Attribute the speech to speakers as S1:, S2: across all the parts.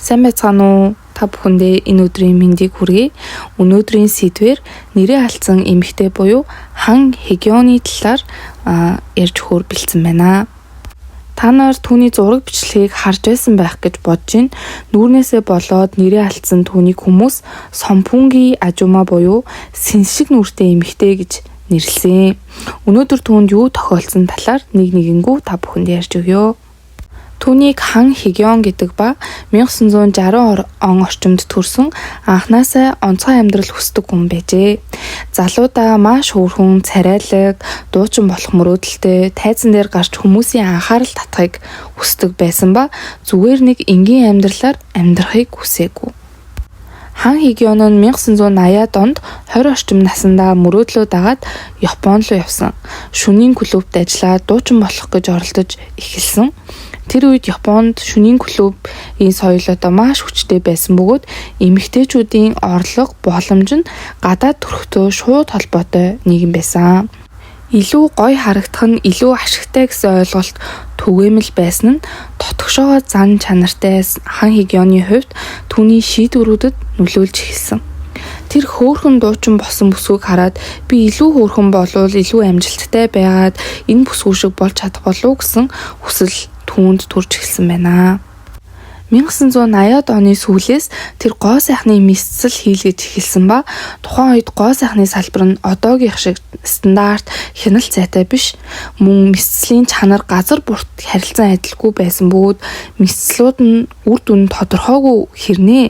S1: Сайн байцгаана уу? Та бүхэндээ энэ өдрийн мэндийг хүргэе. Өнөөдрийн сэдвээр нэрээ алдсан эмэгтэй буюу Хан Хегёны талаар ярьж өгөхөөр бэлдсэн байна. Та нар түүний зураг бичлэгийг харж байсан байх гэж бодож байна. Нүүрнээсээ болоод нэрээ алдсан түүнийг хүмүүс Сомпунги Ажума буюу сэнс шиг нүүртэй эмэгтэй гэж нэрлэсэн. Өнөөдөр түүнд юу тохиолдсон талаар нэг нэгэнгүү та бүхэнд ярьж өгье. Түүнийг Хан Хегён гэдэг ба 1960 он орчимд төрсөн, анхнаасаа онцгой амьдрал хүсдэг хүн байжээ. Залуудаа маш хөөрхөн, царайлаг, дуучин болох мөрөөдөлтэй, тайзан дээр гарч хүмүүсийн анхаарал татахыг хүсдэг байсан ба зүгээр нэг энгийн амьдралаар амьдрахыг хүсээгүй. Хан Хегён нь 1980-ад онд 20 орчим насандаа мөрөөдлөө дагаад Япон руу явсан. Шөнийн клубт ажиллаад дуучин болох гэж оролдож эхэлсэн. Тэр үед Японд шөнийн клубын соёл одоо маш хүчтэй байсан бөгөөд эмэгтэйчүүдийн орлого, боломж нь гадаад төрхтөө шууд холбоотой нийгэм байсан. Илүү гоё харагдах нь илүү ашигтай гэсэн ойлголт түгээмэл байсан нь дотгошоогоо зан чанартай Хан Хегёны хувьд түүний шийдвэрүүдэд нөлөөлж эхэлсэн. Тэр хөөрхөн дуучин болсон бүсгүйг хараад би илүү хөөрхөн болвол илүү амжилттай байгаад энэ бүсгүй шиг болж чадах болов уу гэсэн хүсэл түүнд төрж эхэлсэн байна. 1980-ад оны сүүлээс тэр гоо сайхны мэсцэл хийлгэж эхэлсэн ба тухайн үед гоо сайхны салбар нь одоогийнх шиг стандарт, хяналт сайтай биш, мөн мэсцлийн чанар газар бүрт харилцан адилгүй байсан бөгөөд мэсцлүүд нь үр дүн тодорхойгүй хэрнээ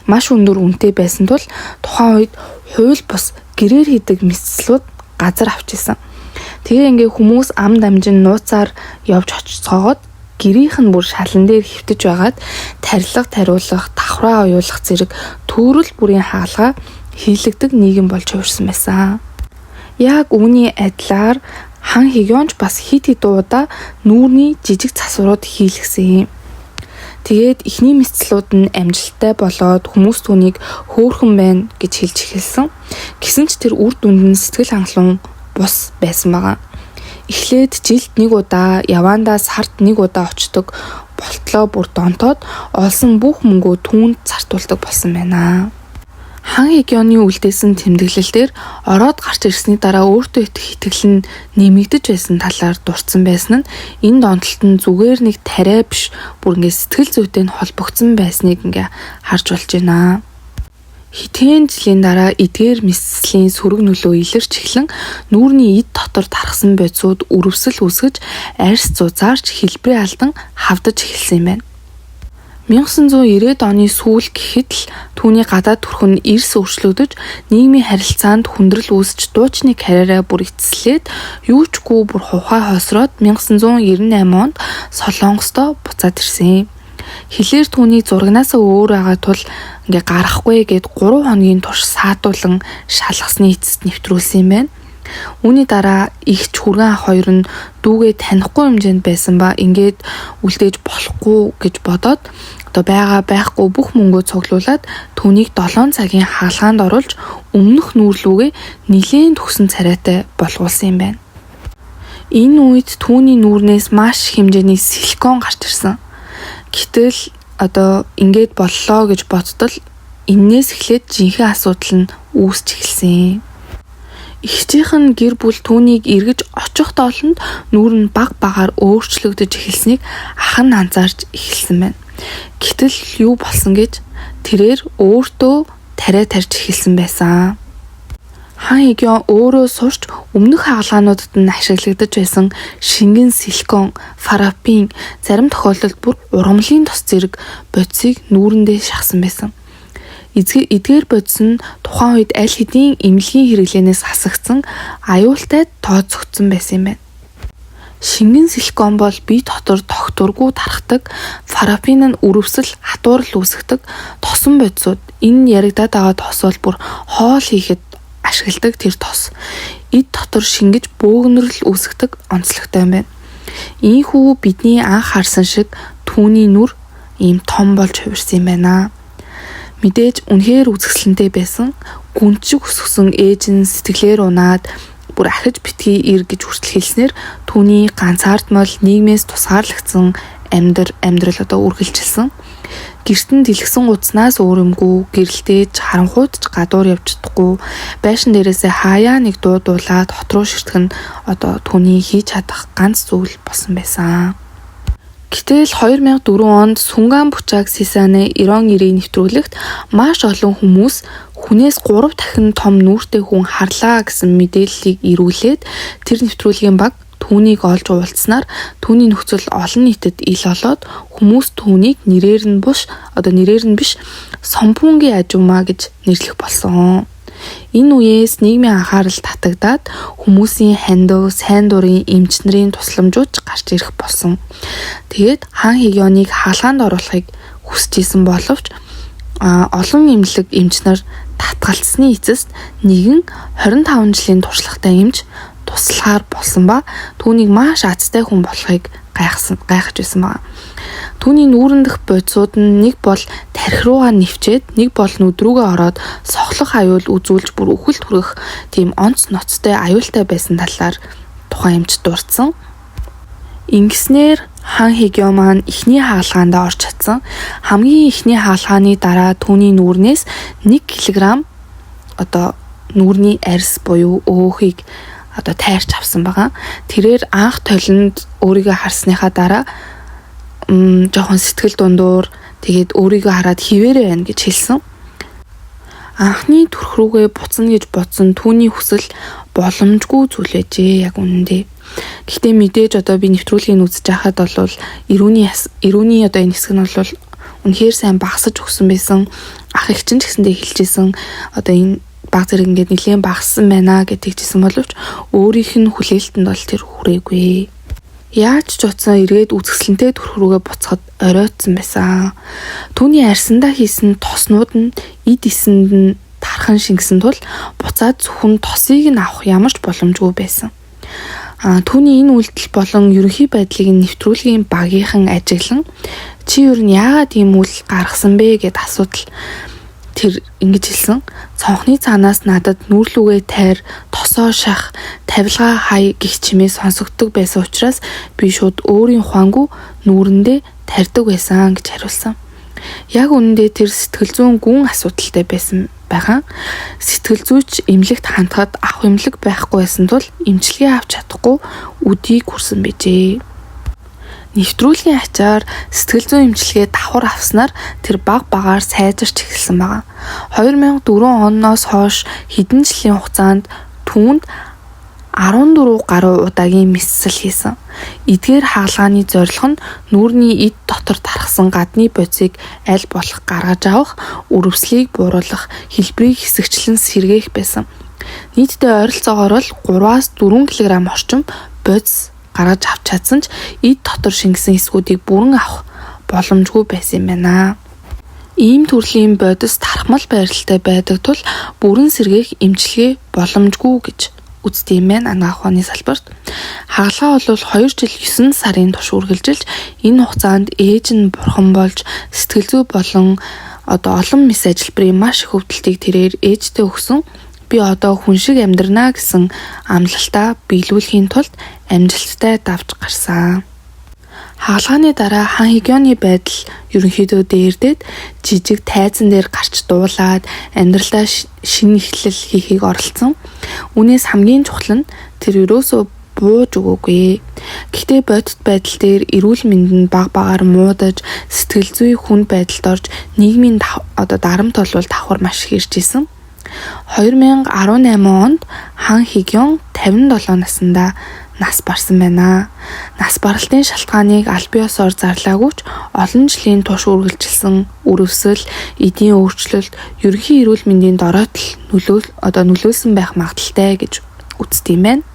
S1: маш өндөр үнэтэй байсан тул тухайн үед хууль бус гэрээр хийдэг мэсцлүүд газар авч исэн. Тэгээ ингээ хүмүүс ам дамжин нууцаар явж очицоогоод гэрийнх нь бүр шалан дээр хэвтэж байгаад тарилга тариулах, давхраа оюулах зэрэг төрөл бүрийн хаалгаа хийлэгдэг нийгэм болж хувирсан байсан. Яг үүний адилаар Хан Хегёнч бас хэд хэдэн удаа нүүрний жижиг засварууд хийлгэсэн юм. Тэгээд эхний мэсцлүүд нь амжилттай болоод хүмүүс түүнийг хөөрхөн байна гэж хэлж эхэлсэн. Гэсэн ч тэр үр дүнд нь сэтгэл хангалуун бус байсан байгаа. Эхлээд жилд нэг удаа, явандаа сард нэг удаа очдог болтлоо бүр донтоод олсон бүх мөнгөө түүнд зартуулдаг болсон байна. Хан Хегёны үлдээсэн тэмдэглэл дээр ороод гарч ирсний дараа өөртөө итгэх итгэл нь нэмэгдэж байсан талаар дурдсан байсан нь энэ донтолт нь зүгээр нэг тариа биш, бүр ингээ сэтгэл зүйтэй нь холбогдсон байсныг ингээ харж болж байна. Хэдхэн жилийн дараа эдгээр мэсцлийн сөрөг нөлөө илэрч эхлэн нүүрний эд дотор тархсан бодисууд үрэвсэл үүсгэж, арьс зузаарч, хэлбэрээ алдан хавдаж эхэлсэн юм байна. 1990-ад оны сүүл гэхэд л түүний гадаад төрх нь эрс өөрчлөгдөж, нийгмийн харилцаанд хүндрэл үүсч, дуучны карьераа бүр эцэслээд, юу ч гүй бүр хувхай хоосроод 1998 онд Солонгосдоо буцаад ирсэн. Хилээр түүний зурагнаасаа өөр байгаа тул ингээ гарахгүй гээд 3 хоногийн турш саадуулан шалгасны эцэст нэвтрүүлсэн юм байна. Үүний дараа эгч хүргэн ах хоёр нь дүүгээ танихгүй хэмжээнд байсан ба ингээд үлдээж болохгүй гэж бодоод одоо байгаа байхгүй бүх мөнгөө цуглуулад түүнийг 7 цагийн хагалгаанд оруулж өмнөх нүүрлүүгээ нилээн төгсөн царайтай болгуулсан юм байна. Энэ үед түүний нүүрнээс маш их хэмжээний силикон гарч ирсэн. Гэтэл одоо ингээд боллоо гэж бодтол энээс эхлээд жинхэнэ асуудал нь үүсч эхэлсэн. Эгчийнх нь гэр бүл түүнийг эргэж очих тоолонд нүүр нь баг багаар өөрчлөгдөж эхэлснийг ах нь анзаарч эхэлсэн байна. Гэтэл юу болсон гэж тэрээр өөртөө тариа тарьж эхэлсэн байсан. Хан Хегён өөрөө сурч өмнөх хагалгаануудад нь ашиглагдаж байсан шингэн силикон, парафин, зарим тохиолдолд бүр ургамлын тос зэрэг бодисыг нүүрэндээ шахсан байсан. Эдгээр бодис нь тухайн үед аль хэдийн эмнэлгийн хэрэглээнээс хасагдсан аюултай тооцогдсон байсан юм байна. Шингэн силикон бол бие дотор тогтворгүй тархдаг, парафин нь үрэвсэл, хатуурал үүсгэдэг тосон бодисууд. Энэ яригдаад байгаа тос бол бүр хоол хийхэд ашигладаг тэр тос. Эд дотор шингэж бөөгнөрөл үүсгэдэг онцлогтой юм байна. Ийхүү бидний анх харсан шиг түүний нүр ийм том болж хувирсан юм байна. Мэдээж үнэхээр үзэсгэлэнтэй байсан. Гүнж шиг өсгсөн ээж нь сэтгэлээр унаад Бүр ахиж битгий ир гэж хүртэл хэлснээр түүний ганцаардмал нийгмээс тусгаарлагдсан амьдрал одоо үргэлжилсэн. Гэрт нь дэлгэсэн гудснаас өөр юмгүй, гэрэлтээж харанхуйд ч гадуур явж чадахгүй, байшин дээрээсээ хаяа нэг дуу дуулаад хот руу ширтэх нь одоо түүний хийж чадах ганц зүйл болсон байсан. Гэтэл 2004 онд Сүнган Бучаг Сисаны Ирон 90-ийн нэвтрүүлэгт маш олон хүмүүс хүнээс 3 дахин том нүүртэй хүн харлаа гэсэн мэдээллийг ирүүлээд тэр нэвтрүүлгийн баг түүнийг олж уулзсанаар түүний нөхцөл олон нийтэд ил олоод хүмүүс түүнийг нэрээр нь биш одоо нэрээр нь биш Сомпунгийн ажуумаа гэж нэрлэх болсон. Энэ үеэс нийгмийн анхаарал татагдаад хүмүүсийн хандив, сайн дурын эмч нарын тусламжууд ч гарч ирэх болсон. Тэгээд Хан Хэгёныг хаалгаанд оруулахыг хүсэж исэн боловч олон эмнэлэг эмч нар татгалцсны эцэст нэгэн 25 жилийн туршлагатай эмч туслахаар болсон ба түүнийг маш азтай хүн болохыг гайхаж байсан байна. Түүний нүүрэн дэх бодисууд нь нэг бол тархи руугаа нэвчээд, нэг бол нүд рүүгээ ороод сохлох аюул үзүүлж бүр үхэлд хүрэх тийм онц ноцтой аюултай байсан талаар тухайн эмч дурдсан. Ингэснээр Хан Хэгё маань эхний хаалгаандаа орж чадсан. Хамгийн эхний хаалгааны дараа түүний нүүрнээс 1 кг одоо нүүрний арьс буюу өөхийг одоо тайрч авсан байгаа. Тэрээр анх толинд өөрийгөө харсныхаа дараа жоохон сэтгэл дундуур тэгээд өөрийгөө хараад хിവэрэ байна гэж хэлсэн. Анхны төрх рүүгээ буцна гэж бодсон түүний хүсэл боломжгүй зүйл байжээ яг үнэндээ. Гэхдээ мэдээж одоо би нэвтрүүлгийг үзэж байхад бол эрүүний одоо энэ хэсэг нь бол үнэхээр сайн багасаж өгсөн байсан. Ах эгч нь ч гэсэндээ хэлжсэн одоо энэ баг зэрэг ингээд нэлээд багассан байна гэж тэгжсэн боловч өөрийнх нь хүлээлтэнд бол тэр хүрээгүй. Яаж ч утсан эргээд үзэсгэлэнтэй төрх рүүгээ буцахад оройтсан байсан. Түүний арьсандаа хийсэн тоснууд нь эд эсэнд нь тархан шингэсэн тул буцаад зөвхөн тосыг нь авах ямар ч боломжгүй байсан. Түүний энэ үйлдэл болон ерөнхий байдлыг нь нэвтрүүлгийн багийнхан ажиглан чи ер нь яагаад ийм үйл гаргасан бэ гэд асуудал тэр ингэж хэлсэн. Цонхны цаанаас надад нүүрлүүгээ тайр, тосоо шах, тавилгаа хай гих чимээ сонсогддог байсан учраас би шууд өөрийн ухаангүй нүүрэндээ тарьдаг байсан гэж хариулсан. Яг үнэндээ тэр сэтгэл зүйн гүн асуудалтай байсан байгаа. Сэтгэл зүйч эмнэлэгт хандхад авах эмнэлэг байхгүй байсан тул эмчилгээ авч чадахгүй үдийг хүрсэн байжээ. Нэвтрүүлгийн ачаар сэтгэл зүйн эмчилгээ давхар авснаар тэр баг багаар сайжирч эхэлсэн байгаа. 2004 оноос хойш хэдэн жилийн хугацаанд түүнд 14 гаруй удаагийн мэсэл хийсэн. Эдгээр хагалгааны зорилго нь нүүрний эд дотор тархсан гадны бодисыг аль болох гаргаж авах, үрэвслийг бууруулах, хэлбэрийг хэсэгчлэн сэргээх байсан. Нийтдээ ойролцоогоор л 3-аас 4 кг орчим бодис гаргаж авч чадсан ч эд дотор шингэсэн хэсгүүдийг бүрэн авах боломжгүй байсан юм байна. Ийм төрлийн бодис тархмал байралтай байдаг тул бүрэн сэргээх эмчилгээ боломжгүй гэж үздэг юм байна анагаах ухааны салбарт. Хагалгаа бол 2 жил 9 сарын турш үргэлжилж энэ хугацаанд ээж нь бурхан болж сэтгэл зүй болон одоо олон мэс ажилбрын маш их өвдөлтийг тэрээр ээжтэй өгсөн. Би одоо хүн шиг амьдрнаа гэсэн амлалтаа биелүүлэхийн тулд амжилттай давж гарсан. Хагалгааны дараа Хан Хэгёны байдал ерөнхийдөө дээрдээд жижиг тайзан дээр гарч дуулаад амьдралдаа шинэ эхлэл хийхийг оролдсон. Үүнээс хамгийн чухал нь тэр ерөөсөө бууж өгөөгүй. Гэхдээ бодит байдал дээр эрүүл мэнд нь баг багаар муудаж, сэтгэл зүй хүнд байдалд орж нийгмийн одоо дарамт болвол давхар маш их ирж исэн. 2018 онд Хан Хэгён 57 наснда нас барсан байна. Нас баралтын шалтгааныг аль биесоор зарлаагүй ч олон жилийн турш үргэлжилсэн үрэвсэл, эдийн өөрчлөлт, ерөнхий эрүүл мэндийн дороотол нөлөөлсөн байх магадлалтай гэж үздэг юм байна.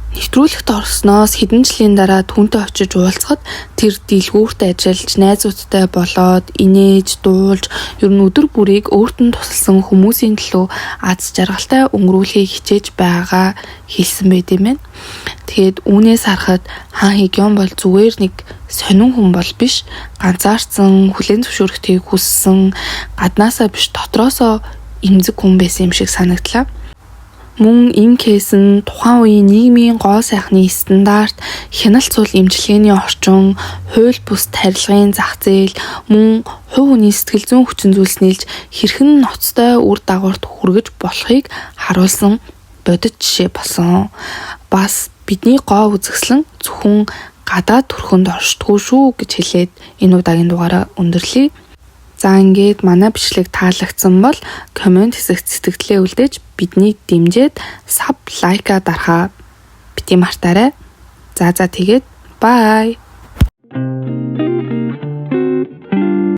S1: Нэвтрүүлэгт орсноос хэдэн жилийн дараа түүнтэй очиж уулзахад тэр дэлгүүрт ажиллаж, найзуудтай болоод, инээж, дуулж, ер нь өдөр бүрийг өөрт нь тусалсан хүмүүсийн төлөө аз жаргалтай өнгөрүүлэхийг хичээж байгаа хэлсэн байт юм байна. Тэгээд үүнээс харахад Хан Хэгён бол зүгээр нэг сонин хүн бол биш, ганцаардсан, хүлээн зөвшөөрөхтийг хүссэн, гаднаасаа биш дотроосоо эмзэг хүн байсан юм шиг санагдлаа. Мөн энэ case нь тухайн үеийн нийгмийн гоо сайхны стандарт, хяналт сул эмчилгээний орчин, хууль бус тарилгын зах зээл, мөн хувь хүний сэтгэл зүйн хүчин зүйлс нийлж хэрхэн ноцтой үр дагаварт хүргэж болохыг харуулсан бодит жишээ болсон. Бас бидний гоо үзэсгэлэн зөвхөн гадаад төрхөнд оршдоггүй шүү гэж хэлээд энэ удаагийн дугаараа өндөрлөе. За, ингээд манай бичлэг таалагдсан бол comment хэсэгт сэтгэгдлээ үлдээж, биднийг дэмжиж sub, like аа дарахаа битгий мартаарай. За, тэгээд bye.